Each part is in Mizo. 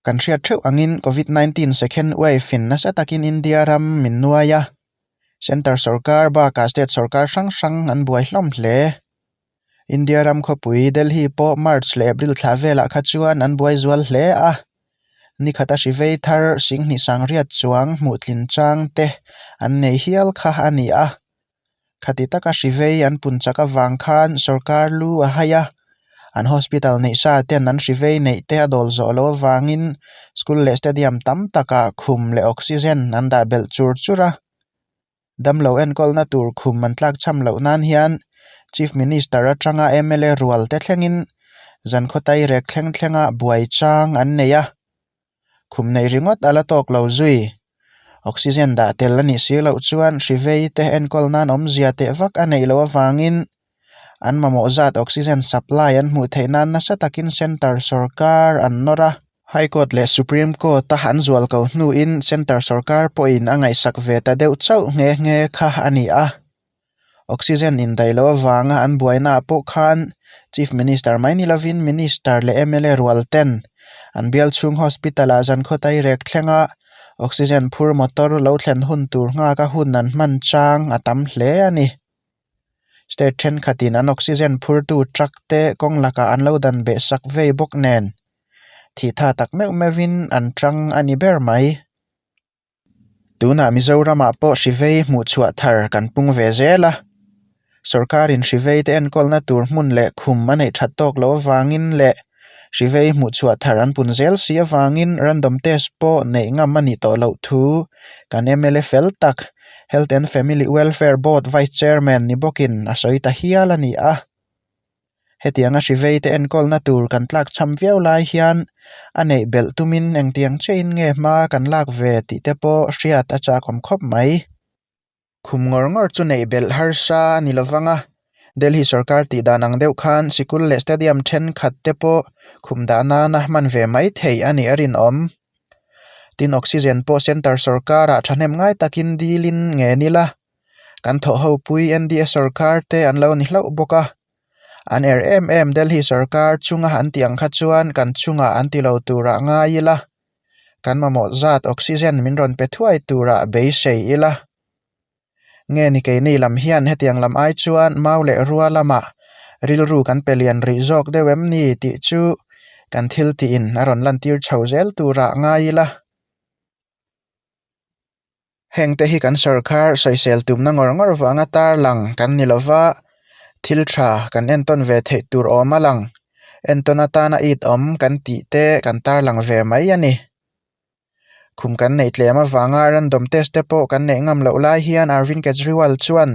Kan hriat theuh angin Covid 19 second wave in nasa takin India ram min nuai a, Centre sorkar bakah state sorkar hrang hrang an buai hlawm hle. India ram khawpui Delhi pawh March leh April thla velah kha chuan an buai zual hle a, nikhata hri vei thar singhnih sangriat chuang hmuh tlin chang te an nei hial kha a ni a. Khati taka hri vei an pun chak avang khan sorkar lu a hai a, an hospital neih sa ten an hri vei neih te a dawl zawh loh avangin school leh stadium tam takah khum leh oxygen an dah belh chur chur a. Damlo enkawlna tur khum an tlak cham loh nan hian Chief Minister atanga mla rual te thlengin zankhaw tairek thleng thlenga buai chang an nei a. Khum neih ringawt a la tawk lo zui. Oxygen dah tel a nih si loh chuan hri vei te enkawl nan awmzia teh vak a neih loh avangin an mamawh zat oxygen supply an hmuh theih nan nasa takin centre sorkar an nawr a. High Court leh Supreme Court a an zual ko hnuin centre sorkar pawhin a ngaihsak ve ta deuh chauh nghe nghe kha a ni a. Oxygen indaih loh avanga an buainaah pawh khan Chief Minister mai ni lovin Minister leh mla rual ten an bial chhung hospital-ah zankhaw tairek thlenga oxygen phur motor lo thlen hun tur nghaka hun an hman chang a tam hle a ni. State thenkhatin an oxygen phurtu truck te kawng lakah an lo dan beh sak vei bawk nen thih tha tak meuh meuhin an tang a ni ber mai. Tunah Mizoramah pawh hri vei hmuh chhuah thar kan pung ve zel a, sorkarin hri vei te enkawlna tur hmun leh khum a neih that tawk loh avangin leh hri vei hmuh chhuah thar an pun zel si avangin random test pawh neih ngam a nih tawh loh thu kan mla fel tak Health and Family Welfare Board Vice Chairman ni bawkin a sawi ta hial a ni a. Hetianga hri vei te enkawlna tur kan tlak cham viau lai hian a neih belh tumin engtiang chiahin nge hma kan lak ve tih te pawh hriat a chakawm khawp mai. Khum ngawr ngawr chu neih belh harsa a ni lovang a, Delhi sorkar tih dan ang deuh khan sikul leh stadium thenkhat te pawh khum dah nana hman ve mai theih a nih a rinawm. Tin, oxygen pawh centre sorkarah thahnem ngai takin dilin ngen ila. Kan thawh ho pui NDA sorkar te an lo ni hlauh bawk a, an er em em Delhi sorkar chunga an tih ang kha chuan kan chungah an ti lo turah ngai ila, kan mamawh zat oxygen min rawn pe thuai turah beisei ila. Nge ni keini lam hian hetiang lam ai chuan mau leh rua lamah rilru kan pe lian rih zawk deuh em ni tih chu kan thil tiin a rawn lantir chho zel turah ngai ila. Hengte hi kan sorkar sawisel tumna ngawr ngawr vanga tarlang kan ni lova, thil tha kan entawn ve theih tur awm a lang. Entawn atana it awm kan tih te kan tarlang ve mai a ni. Khum kan neih tlem avanga random test te pawh kan neih ngam loh lai hian Arvind Kejriwal chuan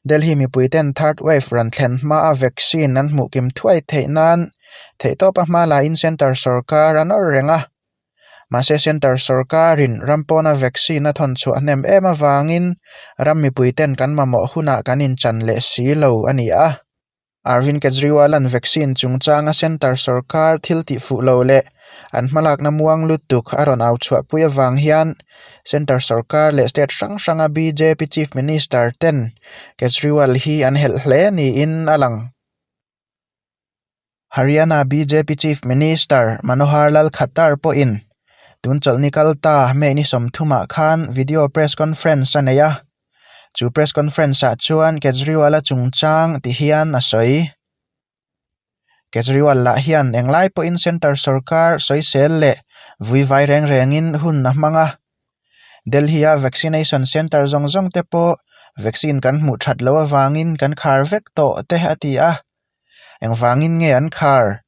Delhi mipuiten third wave rawn thlen hmaa vaccine an hmuh kim thuai theih nan theihtawpa hma lain centre sorkar a nawr reng a. Mahse Centre sorkarin ram pawna vaccine a thawn chhuah hnem em avangin ram mipuiten kan mamawh hunah kan inchan leh si lo a ni a. Arvind Kejriwal-a'n vaccine chungchanga Centre sorkar thil tih fuh lo leh an hmalakna muang lutuk a rawn au chhuahpui avang hian Centre sorkar leh state hrang hranga bjp Chief Minister ten Kejriwal hi an helh hle niin a lang. Haryana bjp Chief Minister Manohar Lal Khattar pawhin tun chawlhni kal ta May ni sawmthumah khan video press conference a nei a, chu press conference ah chuan Kejriwal-a chungchang ti hian a sawi. Kejriwal lah hian englai pawhin centre sorkar sawisel leh vuivai reng rengin hun a hmang a, Delhi-a vaccination centre zawng zawng te pawh vaccine kan hmuh that loh avangin kan khar vek tawh te a ti a. Engvangin nge an khar?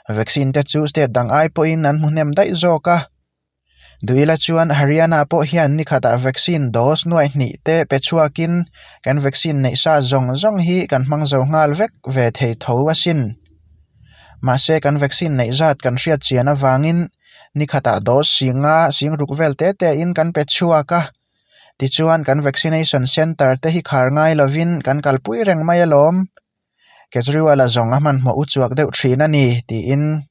Vaccine te chu state dang ai pawhin an hmu hnem daih zawk a. Duhila chuan Haryana pawh hian nikhatah vaccine dose nuai hnih te pe chhuakin kan vaccine neih sa zawng zawng hi kan hmang zo nghal vek ve thei tho asin. Mahse kan vaccine neih zat kan hriat chian avangin nikhatah dose singa singruk vel te te in kan pe chhuak a. Tichuan kan vaccination centre te hi khar ngai lovin kan kalpui reng mai alawm. Kejriwal-a zawng a hmanhmawh u chuak deuh thin a ni, tiin.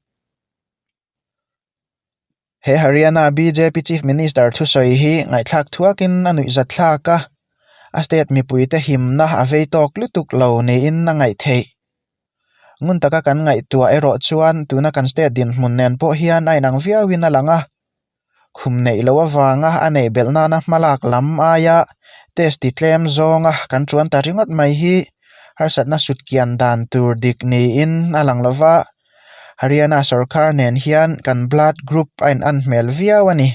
He Haryana bjp Chief Minister thusawi hi ngaihthlak thuakin a nuihzat thlak a, a state mipuite himna a vei tawk lutuk lo niin a ngaih theih. Ngun taka kan ngaihtuah erawh chuan tuna kan state dinhmun nen pawh hian a inang viauin a lang a. Khum neih loh avanga a neih belh nana hmalak lam aia test ti tlem zawnga kan chuan ta ringawt mai hi harsatna sut kian dan tur dik niin a lang lo va, Haryana sorkar nen hian kan blood group a in an hmel viau a ni.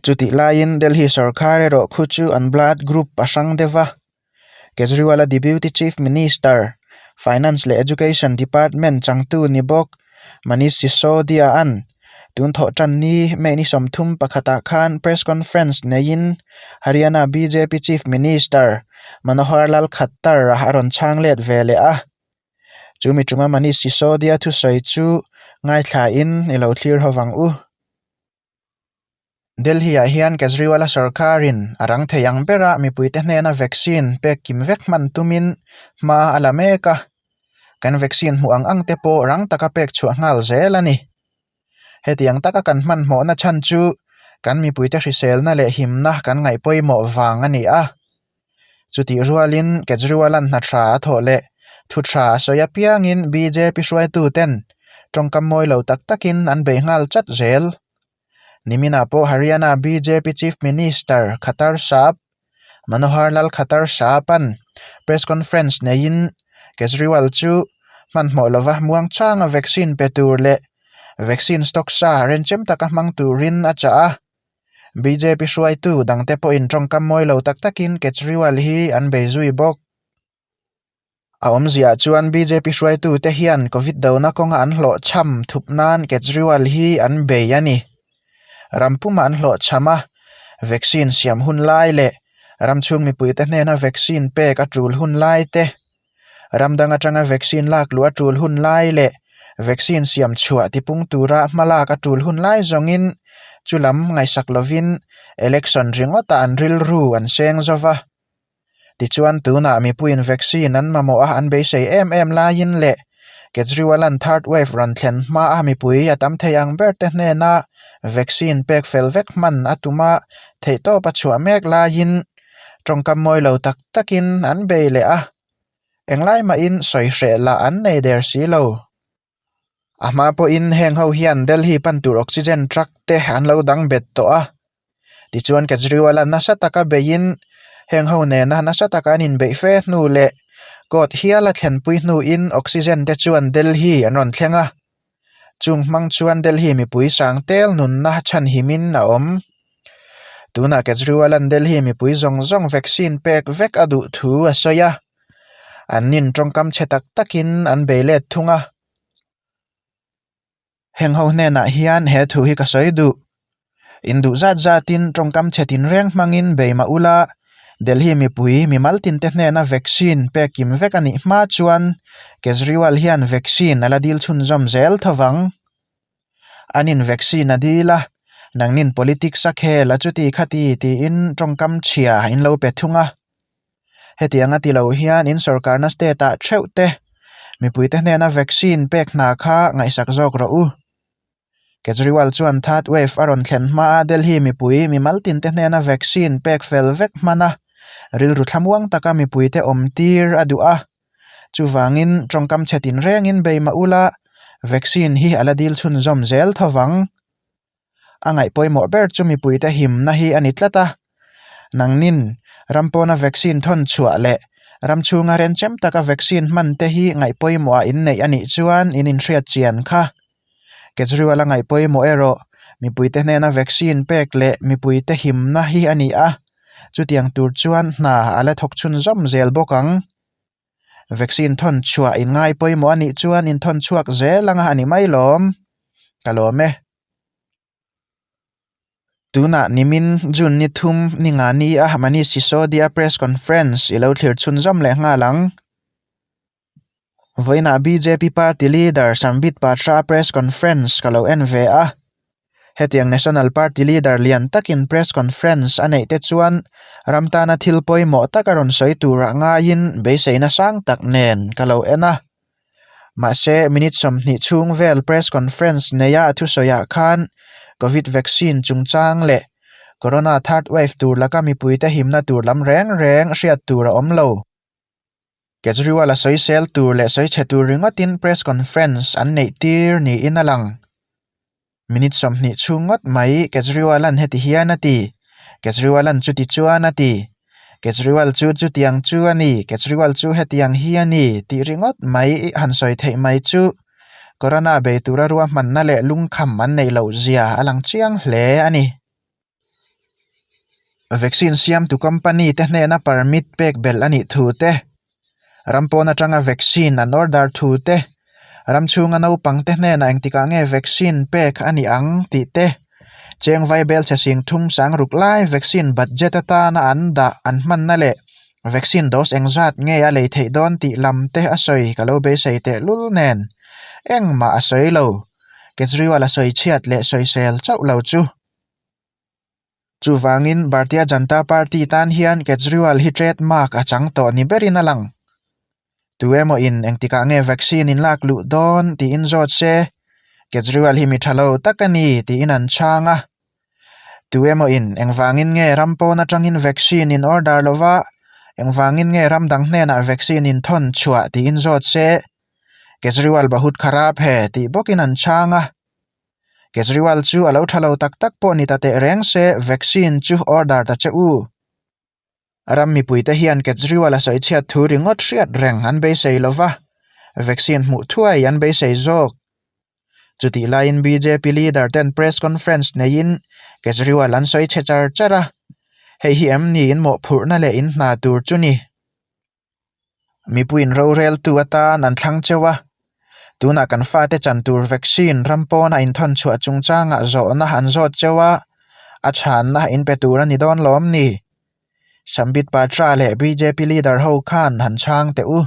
Chutih laiin Delhi sorkar erawh khu chu an blood group a hrang deuh va. Kejriwal-a Deputy Chief Minister, Finance leh Education Department changtu ni bawk Manish Sisodia-a'n tun thawh tan ni May ni 30 pakhatah khan press conference neiin Haryana bjp Chief Minister Manohar Lal Khattar-a a rawn chhang let ve leh a. Chu mi ṭuma Manish Sisodia thusawi chu ngaithlain i lo thlir ho vang u. Delhi-ah hian Kejriwal-a sorkarin a rang thei ang bera mipuite hnena vaccine pek kim vek hman tumin hma a la mek a, kan vaccine hmuh ang ang te pawh rang taka pek chhuah nghal zel a ni. Hetiang taka kan hmanhmawhna chhan chu kan mipuite hriselna leh himna kan ngaih pawimawh vang a ni a. Chutih rualin Kejriwal-a'n hna tha a thawh leh thu tha a sawi apiangin bjp hruaituten tawngkam mawi lo tak takin an bei nghal chat zel. Niminah pawh Haryana bjp Chief Minister Khattar Saab, Manohar Lal Khattar Saab-a'n press conference neiin Kejriwal chu hmanhmawh lova muangchanga vaccine pe tur leh vaccine stock sa renchem taka hmang turin a chah a. Bjp hruaitu dangte pawhin tawngkam mawi lo tak takin Kejriwal hi an bei zui bawk. A awmziah chuan bjp hruaitute hian Covid dona kawnga an hlawhchham thup nan Kejriwal hi an bei a ni. Ram pumah an hlawhchham a, vaccine siam hun lai leh ram chhung mipuite hnena vaccine pek a tul hun lai te, Ram dang atanga vaccine lak luh a tul hun lai leh vaccine siam chhuah tipung tura hma lak a tul hun lai zawngin chu lam ngaihsak lovin election ringawtah an rilru an seng zo va. Tichuan tunah mipuiin vaccine an mamawh a an beisei em em laiin leh Kejriwal-a'n third wave rawn thlen hmaa mipui a tam thei ang ber te hnena vaccine pek fel vek hman a tum a theihtawp a chhuah mek laiin Tawngkam mawi lo tak takin an bei leh a, englai mahin sawi hreh lah an nei der si lo. A hma pawhin heng ho hian Delhi pan tur oxygen truck te an lo dang bet tawh a, tichuan Kejriwal-a nasa taka beiin heng ho nena nasa taka an inbeih fe hnu leh court hial a thlenpui hnuin oxygen te chuan Delhi an rawn thleng a. Chung hmang chuan Delhi mipui sang tel nunna chhanhimin a awm. Tunah Kejriwal-a'n Delhi mipui zawng zawng vaccine pek vek a duh thu a sawi a, an nin tawngkam chhe tak takin an bei let thung a. Heng ho hnenah hian he thu hi ka sawi duh. In duh zat zatin tawngkam chhe tinreng hmangin bei mah ula, Delhi mipui mimal tinte hnena vaccine pek kim vek a nih hma chuan Kejriwal hian vaccine a la dil chhunzawm zel tho vang. An in vaccine a dil a, nangnin politics a khel a chuti khati tiin tawngkam chhia in lo pe thung a. Hetiang a ti lo hian in sorkarna state ah theuh te mipuite hnena vaccine pek hna kha ngaihsak zawk rawh u. Kejriwal chuan third wave a rawn thlen hmaa Delhi mipui mimal tinte hnena vaccine pek fel vek hman a, rilru thlamuang taka mipuite awm tir a duh a. Chuvangin tawngkam chhe tinrengin bei mah ula, vaccine hi a la dil chhunzawm zel tho vang. A ngaih pawimawh ber chu mipuite himna hi a ni tlat a. Nangnin ram pawna vaccine thawn chhuah leh ram chhunga renchem taka vaccine hman te hi ngaih pawimawhah in neih a nih chuan in inhriat chian kha. Kejriwal a ngaih pawimawh erawh mipuite hnena vaccine pek leh mipuite himna hi a ni a, chutiang tur chuan hna a la thawk chhunzawm zel bawk ang. Vaccine thawn chhuah in ngai pawimawh a nih chuan in thawn chhuak zel anga a ni mai lawm. Ka lawm e. Tunah nimin June ni thum ni nga ni a Manish Sisodia press conference i lo thlir chhunzawm leh nghal ang. Vawiinah bjp party leader Sambit Patra press conference ka lo en ve a. Hetiang National Party leader lian takin press conference a neih te chuan ram tana thil pawimawh tak a rawn sawi turah ngaiin beiseina sang tak nen ka lo en a. Mahse minute 20 chhung vel press conference neia a thusawiah khan Covid vaccine chungchang leh Corona third wave tur laka mipuite himna tur lam reng reng hriat tur a awm lo. Kejriwal-a sawisel tur leh sawichhe tur ringawtin press conference an neih tir niin a lang. Minute 20 chhung ngawt mai Kejriwal-a'n heti hian a ti, Kejriwal-a'n chuti chuan a ti, Kejriwal chu chutiang chu a ni, Kejriwal chu hetiang hi a ni tih ringawt mai han sawi theih mai chu Corona bei tura ruahmanna leh lungkham an neih loh zia a lang chiang hle a ni. Vaccine siamtu company te hnena permit pek belh a nih thu te, ram pawn atanga vaccine an order thu te, ram chhunga naupang te hnenah engtikah nge vaccine pek a ni ang tih te, cheng vaibel chhe sing thum sang ruk lai vaccine budget atana an dah an hmanna leh vaccine dose engzat nge a lei theih dawn tih lam te a sawi ka lo beisei tehlul nen engmah a sawi lo. Kejriwal a sawi chhiat leh sawisel chauh lo chu. Chuvangin Bharatiya Janata Party tan hian Kejriwal hi trademark a chang tawh ni berin a lang. Tu emaw in engtikah nge vaccine in lak luh dawn tiin zawt se, Kejriwal hi mi tha lo tak a ni tiin an chhang a. Tu emaw in engvangin nge ram pawn atangin vaccine in order lova, engvangin nge ram dang hnenah vaccine in thawn chhuah tiin zawt se, Kejriwal bahut kharap he tih bawkin an chhang a. Kejriwal chu a lo tha lo tak tak pawh ni ta teh reng se vaccine chu order ta che u. Ram mipuite hian Kejriwal a sawi chhiat thu ringawt hriat reng an beisei lo va, vaccine hmuh thuai an beisei zawk. Chutih laiin bjp leader ten press conference neiin Kejriwal an sawi chhe char char a, hei hi em ni in mawhphurhna leh in hna tur chu ni? Mipuiin roreltu atan an thlang cheu a, tunah kan fate chan tur vaccine ram pawna inthawn chhuah chungchangah zawhna an zawt cheu a, a chhanna in pe tur a ni dawn lawm ni? Sambit Patra leh bjp leader ho khan han chhang teh u.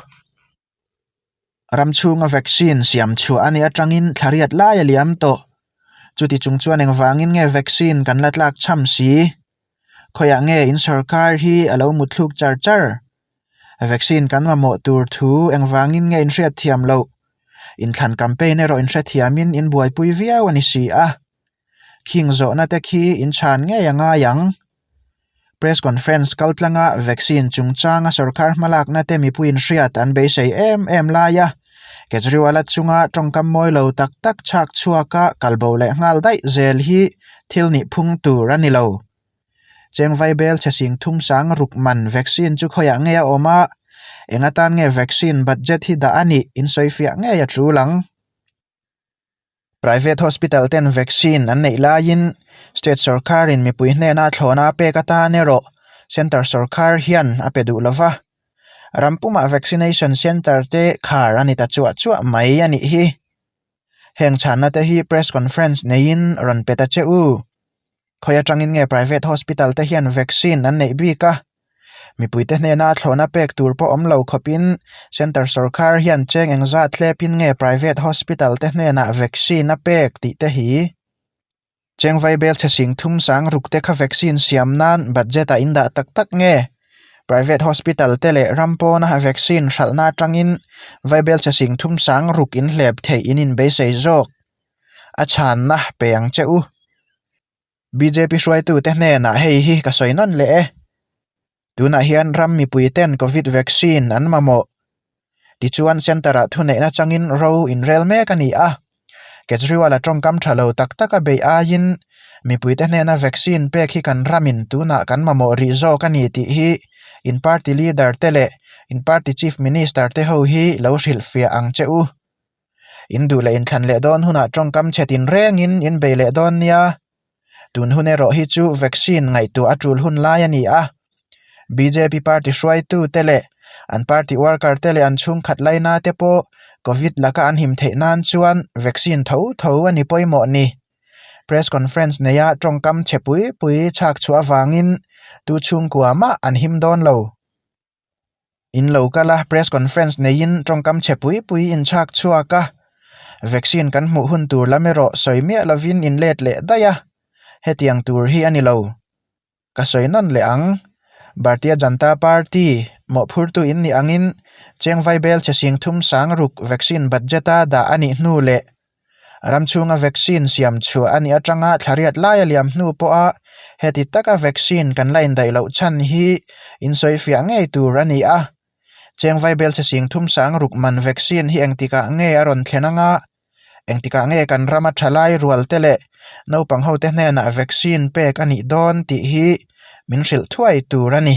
Ram chhunga vaccine siam chhuah a nih atangin thla riat lai a liam tawh. Chuti chung chuan engvangin nge vaccine kan la tlak cham si? Khawiah nge in sorkar hi a lo mutthluk char char? Vaccine kan mamawh tur thu engvangin nge in hriatthiam loh? Inthlan campaign erawh in hrethiamin in buaipui viau a ni si a. Khing zawhna te khi in chhan ngei a ngai ang. Press conference kaltlanga vaccine chungchanga sorkar hmalakna te mipuiin hriat an beisei em em lai a, Kejriwal-a chunga tawngkam mawi lo tak tak chhak chhuaka kalbo leh nghal daih zel hi thil nih phung tur a ni lo. Cheng Vaibel chhe sing thum sang ruk man vaccine chu khawiah nge a awm a, eng atan nge vaccine budget hi dah a nih insawifiah ngei a tul ang. Private hospital ten vaccine an neih laiin state sorkarin mipui hnena thlawhna a pek atan erawh centre sorkar hian a pe duh lova. Ram pumah vaccination centre te khar a ni ta chuah chuah mai a nih hi. Heng chhanna te hi press conference neiin rawn pe ta che u. Khawi atangin nge private hospital te hian vaccine an neih bik a? Mipuite hnena thlawhna pek tur pawh awm lo khawpin centre sorkar hian cheng engzat hlepin nge private hospital te hnenah vaccine a pek tih te hi Cheng vaibel chhe sing thum sang ruk te kha vaccine siam nan budget ah in dah tak tak nge? Private hospital te leh ram pawna vaccine hralhna atangin vaibel chhe sing thum sang ruk in hlep theih in inbeisei zawk a chhanna pe ang che u. Bjp hruaitute hnenah hei hi ka sawi nawn leh e. Tunah hian ram mipui ten Covid vaccine an mamawh. Tichuan centre ah thuneihna changin ro inrel mek a ni a. Kejriwal-a tawngkam tha lo tak taka beih aiin mipuite hnena vaccine pek hi kan ramin tunah kan mamawh rih zawk a ni tih hi in party leader te leh in party chief minister te ho hi lo hrilhfiah ang che u. In duh leh inthlan leh dawn hunah tawngkam chhe tin rengin in bei leh dawn nia. Tun hun erawh hi chu vaccine ngaihtuah a tul hun lai a ni a. Bjp party hruaitu te leh an party worker te leh an chhungkhat laina te pawh Covid laka an him theih nan chuan vaccine tho tho a ni pawimawh ni. Press conference neia tawngkam chhe pui pui chhak chhuah avangin tu chhungkua mah an him dawn lo. In lo kal a, press conference neiin tawngkam chhe pui pui in chhak chhuak a, vaccine kan hmuh hun tur lam erawh sawi miah lovin in let leh daih a, hetiang tur hi a ni lo. Ka sawi nawn leh ang, Bharatiya Janata Party mawhphurtu in nih angin Cheng Vaibel chhe sing thum sang ruk vaccine budget a dah a nih hnu leh Ram chhunga vaccine siam chhuah a nih atanga thla riat lai a liam hnu pawha heti taka vaccine kan la indaih loh chhan hi insawifiah ngei tur a ni a. Cheng vaibelchhe sing thum sang ruk man vaccine hi engtikah nge a rawn thlen anga? Engtikah nge kan rama thalai rual te leh naupang hote hnenah vaccine pek a nih dawn tih hi min hrilh thuai tur a ni.